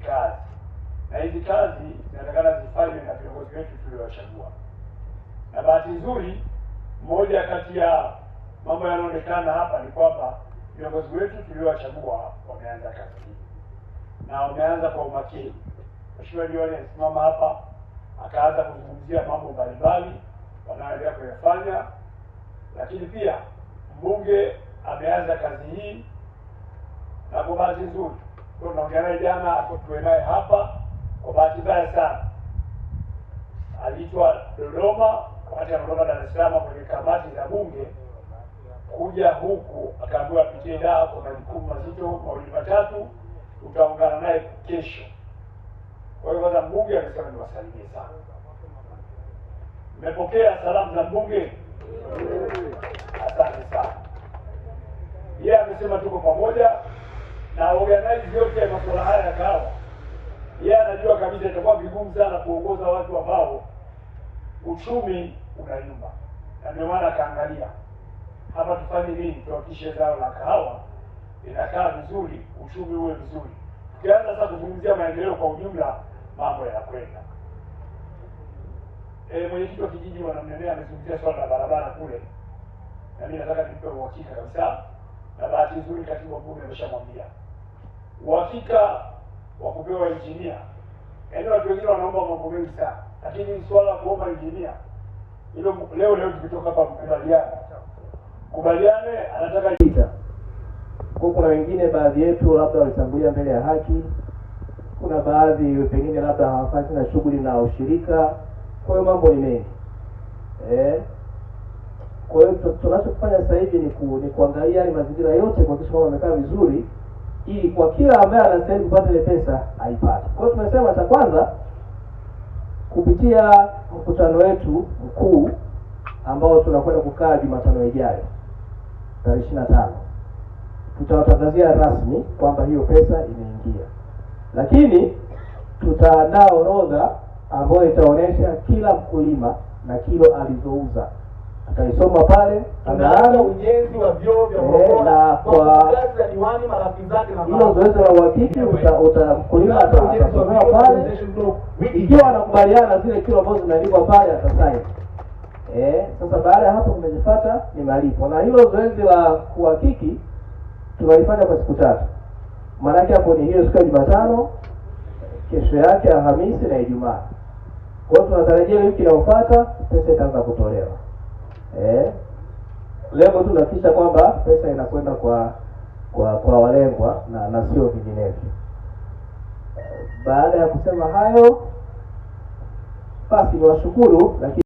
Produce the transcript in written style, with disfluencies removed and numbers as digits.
kazi, na hizi kazi zinatakana zifanywe na viongozi wetu tuliowachagua. Na bahati nzuri, moja kati ya mambo yanayoonekana hapa ni kwamba viongozi wetu tuliowachagua wameanza kazi hii na wameanza kwa umakini. Mheshimiwa diwani alisimama hapa akaanza kuzungumzia mambo mbalimbali wanayoendelea kuyafanya, lakini pia mbunge ameanza kazi hii, na kwa bahati nzuri tunaongea naye jana, tuwe naye hapa. Kwa bahati mbaya sana aliitwa Dodoma wakati anatoka Dar es Salaam kwenye kamati za bunge kuja huku, akaambiwa apitie Dar kwa majukumu mazito mawili matatu, utaungana naye kesho. Kwa hiyo kwanza mbunge amesema niwasalimie sana. Mmepokea salamu za mbunge? Asante sana. Yeye amesema tuko pamoja na organize yote ya masuala haya ya kahawa. Yeye anajua kabisa itakuwa vigumu sana kuongoza watu ambao uchumi unayumba, na ndio maana akaangalia hapa tufanye nini, tuhakikishe zao la kahawa linakaa vizuri, uchumi uwe vizuri. Tukianza sasa kuzungumzia maendeleo kwa ujumla, mambo yanakwenda. Mwenyekiti wa kijiji wanamnenea amezungumzia swala la barabara kule, na mimi nataka nimpe uhakika kabisa, na bahati nzuri katibu wa bunge ameshamwambia uhakika wa kupewa injinia. Yaani watu wengine wanaomba mambo mengi sana, lakini swala la kuomba injinia hilo leo leo tukitoka hapa mkubaliane, kubaliane, anataka Pita. Kwa kuna wengine baadhi yetu labda walitangulia mbele ya haki, kuna baadhi pengine labda hawafanyi tena shughuli na ushirika. Kwa hiyo mambo ni mengi eh. Kwa hiyo tunachokifanya sasa hivi ni kuangalia yale mazingira yote kuhakikisha kwamba yamekaa vizuri, ili kwa kila ambaye anastahili kupata ile pesa aipate. Kwa hiyo tumesema cha kwanza kupitia mkutano wetu mkuu ambao tunakwenda kukaa Jumatano ijayo tarehe 25 tutawatangazia rasmi kwamba hiyo pesa imeingia, lakini tutaandaa orodha ambayo itaonyesha kila mkulima na kilo alizouza, ataisoma pale Tunaanza hadharani. ujenzi wa vyoo vya Na kwa kwa ngazi za diwani, marafiki zake na hilo zoezi la uhakiki mkulima Tunaanza ujenzi wa atasomewa vyoo vya pale, sanitation block wiki ikiwa ijayo. anakubaliana na zile kilo ambazo zimeandikwa pale atasaini. Sasa baada ya hapo kimejifuata ni malipo, na hilo zoezi la kuhakiki tunalifanya kwa siku tatu. Maanake hapo ni hiyo siku ya Jumatano, kesho yake Alhamisi na Ijumaa. Kwa hiyo tunatarajia wiki inayofuata pesa itaanza kutolewa. Lengo tu tunahakikisha kwamba pesa inakwenda kwa walengwa na sio vinginevyo. Baada ya kusema hayo, basi niwashukuru lakini